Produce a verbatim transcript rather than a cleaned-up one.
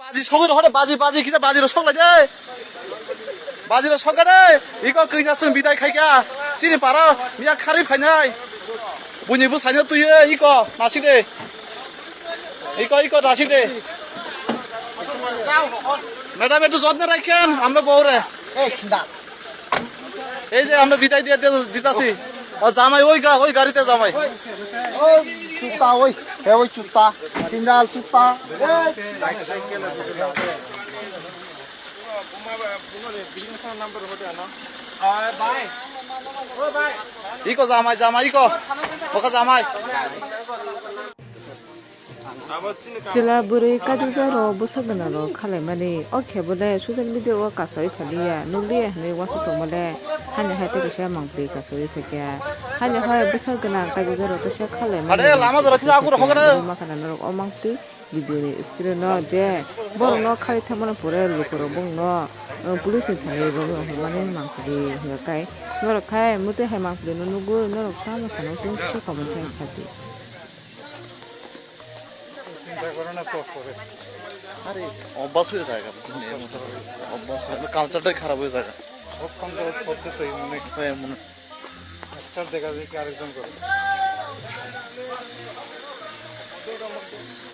Baji sogwi rw hore, baji, baji, kisa baji rw soglai de. Baji rw sogga de. Iko kisa chwng bidai khai kha. Chini para miya kharwi phainai. Buini bwsaino twiwi iko nasik de. Iko, iko nasik de. Madam, একটু যত্ন রাখেন, আমরা বউরে। এই, না। এই যে আমরা বিদায় দিয়ে দিয়ে দিতাছি। ও জামাই ওই গা-, ওই গাড়িতে জামাই। ওই চুতা, ওই, হে ওই চুতা, সিঙ্গাল চুতা। Iko জামাই, জামাই iko. Oka জামাই. Chwla bwrwi kaijakjak rok bwsa gwnang rok khalaimani o khe bo le social media o kasawi phaliya nukliya hinwi uansuk tongma le hani hai tei kisa mangpli kasawi phaikha. Hani hai bwsa gwnang kaijakjak rok kisa khalaimani Ade, lama jora kisa agur hogre. Makana norok o mangpli video ni screen o je borok no khali thangmani pore lukurok bongno police ni thani rok no hwnmani mangpli hinwi kai norok khai mwtwi hai mangpli no nugwi norok tamo sano chwng kisa comment khai sadi. চিন্তা করে না তো করে। আরে অভ্যাস হয়ে যায়, বুঝলি? অভ্যাস হয়ে, কালচারটাই খারাপ হয়ে যায়। সব কাম তো হচ্ছে তো এমনি। হ্যাঁ, মনে। একটা দেখা যায় কি আরেকজন করে।